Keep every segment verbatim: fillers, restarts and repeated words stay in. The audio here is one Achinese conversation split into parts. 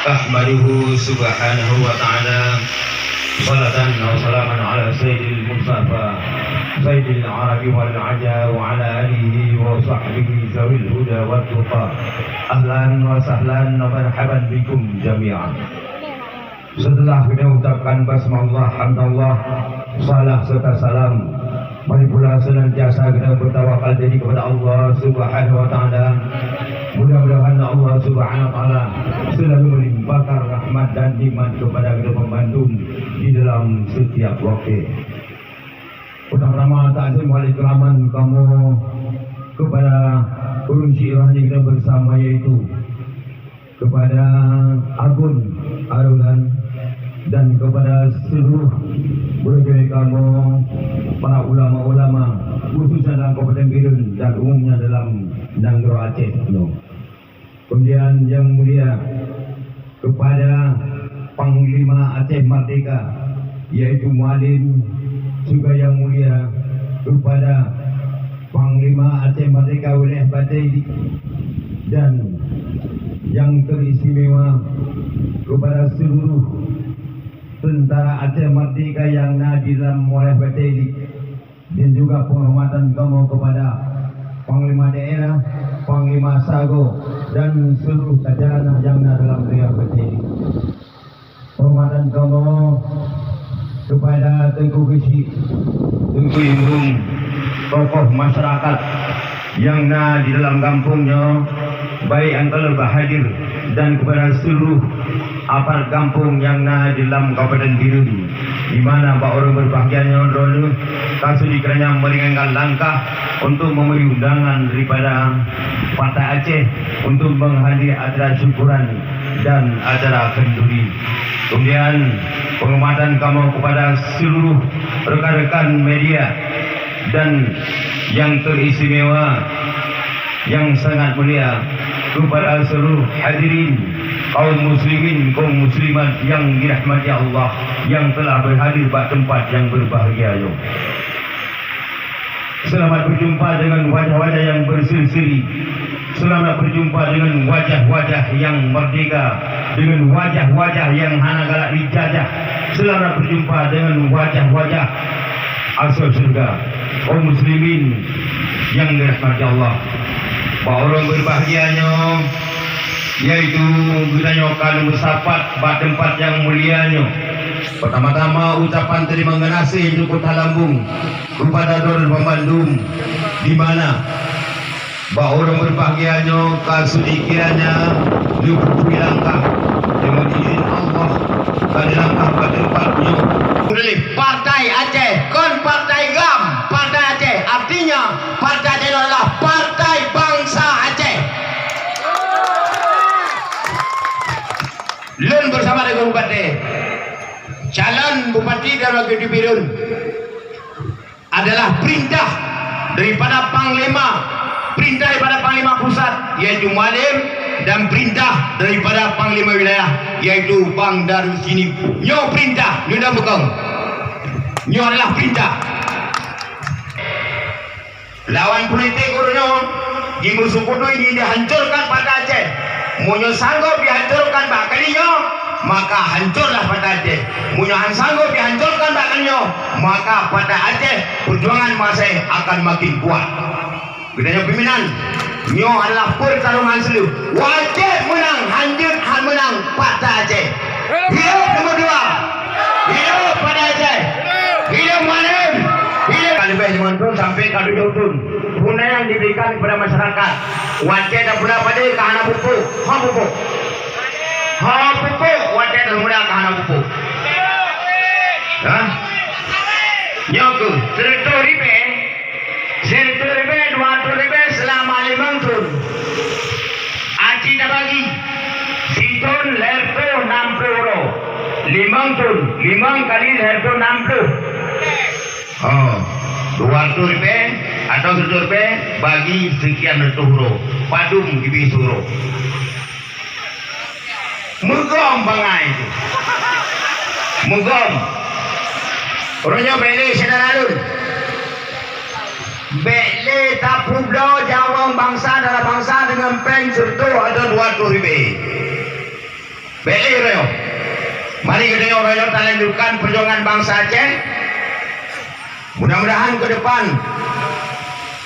Ahmaduhu subhanahu wa ta'ala, salatan wa salaman ala sayyidil mustafa, sayyidil arabi wal ajam, wa ala alihi wa sahbihi zawil huda wa tuqa. Ahlan wa sahlan wa marhaban bikum jami'an. Setelah kita ucapkan basmalah, hamdallah, salah serta salam, mari pula senantiasa kita bertawakal diri kepada Allah Subhanahu wa Ta'ala. Mudah-mudahan Allah Subhanahu wa Ta'ala selalu melimpahkan rahmat dan nikmat kepada kita pembantu di dalam setiap waktu. Pertama-tama, takzim wal ikraman kamoe kepada ureueng syiek rohani kita bersama, yaitu kepada Agun Arunan dan kepada seluruh guru-guru kamoe, para ulama-ulama, khususnya dalam Kabupaten Bireuen dan umumnya dalam nanggroe Aceh nyoe. Kemudian yang mulia kepada Panglima Aceh Merdeka, yaitu Mualem, juga yang mulia kepada Panglima Aceh Merdeka wilayah Batailik, dan yang teristimewa kepada seluruh tentara Aceh Merdeka yang na di dalam wilayah Batailik, dan juga penghormatan kamoe kepada Panglima Daerah, Panglima Sagoe, dan seluruh jajaran yang na dalam wilayah Batailik. Penghormatan kamoe kepada Teungku Geuchik, Teungku Imum, tokoh masyarakat nyang na di dalam gampông nyoe, baik nyang ka lheueh hadir dan kepada seluruh aparat gampông nyang na di dalam Kabupaten Bireuen, di mana bak ureueng berbahagia nyoe droeneuh ka sudi keuranya meringankan langkah untuk memenuhi undangan daripada Partai Aceh untuk menghadiri acara syukuran dan acara khanduri. Kemudian, penghormatan kamoe kepada seluruh rekan-rekan media dan yang teristimewa, yang sangat mulia, kepada seluruh hadirin, kaum muslimin, kaum muslimat yang dirahmati Allah, yang telah berhadir bak tempat yang berbahagia nyoe. Selamat berjumpa dengan wajah-wajah yang berseri-seri. Selamat berjumpa dengan wajah-wajah yang merdeka, dengan wajah-wajah yang hana galak dijajah. Selamat berjumpa dengan wajah-wajah asoe syeuruga, kaum muslimin yang dirahmati Allah. Bak ureueng berbahagia nyoe, yaitu geutanyoe ka lheueh meusapat bak teumpat nyang mulia nyoe. Pertama-tama, ucapan terima gaséh nyang cukup that lambông kepada droeneuh banmandum, di mana bak ureueng berbahagia nyoe ka sudi kiranya neupeuphon langkah deungon idhin Allah, ka neulangkah bak teumpat nyoe. Partai Aceh, kon Partai GAM, Partai Aceh, artinya Partai Aceh adalah partai bangsa Aceh. Lôn bersama dengan Bupati, calon Bupati dan Wakil Bupati Bireuen adalah perintah daripada Panglima, perintah daripada Panglima Pusat, yaitu Mualem, dan perintah daripada Panglima Wilayah, yaitu Bang Darul Sinim. Nyoe perintah, nyoe dah peugah. Nyoe adalah perintah. Lawan politik ureueng nyoe, jimeusukudui jih dihancurkan Partai Aceh. Meunyoe sanggob dihancurkan bak kali nyoe, maka hancurlah Partai Aceh. Meunyoe han sanggob dihancurkan bak kali nyoe, maka Partai Aceh Perjuangan Maséh akan makin kuat. Geutanyoe pimpinan, nyoe adalah pertarungan seuleuh. Wajéb meunang, hanjeuet han meunang Partai Aceh. Hidup nomor dua. Hidup Partai Aceh. Hidup Mualem. Hidup. Ka leubeh limong thon sampai ka tujoh thon. Peue nyang diberikan kepada masyarakat. Watée tapula padé ka hana pupuk. Ho pupuk. Ho pupuk watée tapula ka hana pupuk. Hah? Nyoe keuh, seureutôh ribée, seureutôh ribée, dua reutôh ribée seulama limong thon. Aci tabagi, sithon lhée reutôh nam ploh uroe. Limong thon, limong kali lhée reutôh nam ploh. Oh, dua reutôh ribée atau seureutôh ribée bagi seukian reutôh uroe, padum jibri siuroe. Meugom bangai tu. Meugom. Uroe nyoe bék lé syedara lôn. Bék lé tapeubloe nyawöng bansa dara bansa deungon péng seureutôh atau dua reutôh ribée. Bèk lé uroe nyoe. Mari geutanyoe uroe nyoe talanjutkan peujuangan bansa Aceh. Mudah-mudahan ke depan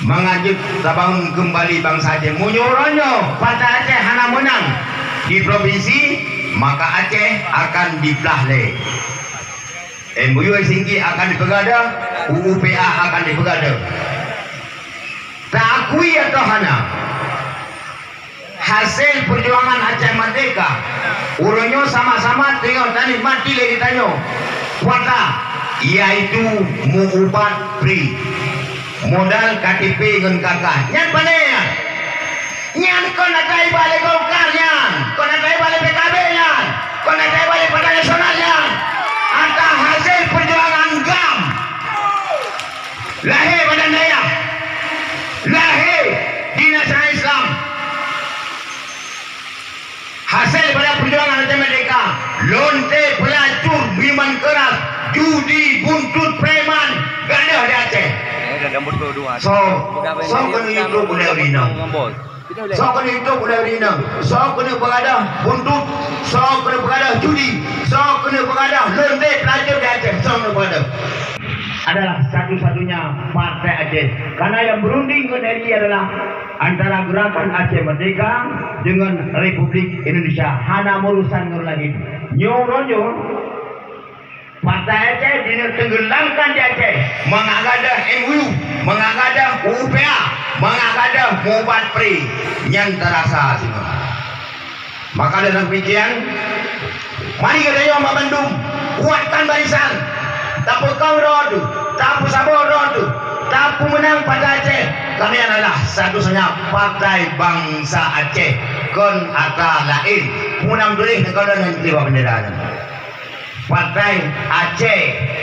mangat jeuet tabangun keumbali bansa Aceh. Meunyoe uroe nyoe Partai Aceh hana meunang di provinsi, maka Aceh akan diplah lé. M O U Helsinki akan dipeugadôh, U U P A akan dipeugadôh. Taakui atawa hana, hasé peujuangan Aceh Merdeka, uroe nyoe sama-sama teungoh tanikmati lé geutanyoe kuasa, yaitu meu-ubat pri, modal K T P ngon K K. Nyan pané nyan. Nyan kon ata iba lé Golkar nyan, kon ata iba lé P K B nyan, kon ata iba lé Partai Nasional nyan. Ata hasé peujuangan GAM. Lahé Badan Dayah. Lahé di Nasional Islam. Hasé pada peujuangan Aceh Merdeka, lonte peulacur, minuman keras, judi, buntut, preman, gadôh di Aceh. Soe, soe keuneuk YouTube ulèe ureueng inong? Soe keuneuk YouTube ulèe ureueng inong? Soe keuneuk peugadôh buntut? Soe keuneuk peugadôh judi? Soe keuneuk peugadôh lonte peulacur di Aceh? Soe keuneuk peugadôh? Adalah satu-satunya partai Aceh. Karena yang berunding ngon R I adalah antara Gerakan Aceh Merdeka dengan Republik Indonesia. Hana meurusan ngon laén. Nyoe uroe nyoe, Partai Aceh dina tenggelamkan di Aceh. Mangat gadôh M O U, mangat gadôh U U P A, mangat gadôh mubat pri. Nyan tarasa singoh. Maka dengan demikian, mari geutanyoe banmandum kuatkan barisan. Tapeukawen droe teuh, tapeusaboh droe teuh, tapeumeunang Partai Aceh. Kami adalah satu-satunya partai bansa Aceh, kon ata laén. Peue na tuléh nanggroe nyan tuléh bak bendera nyan. Partai Aceh.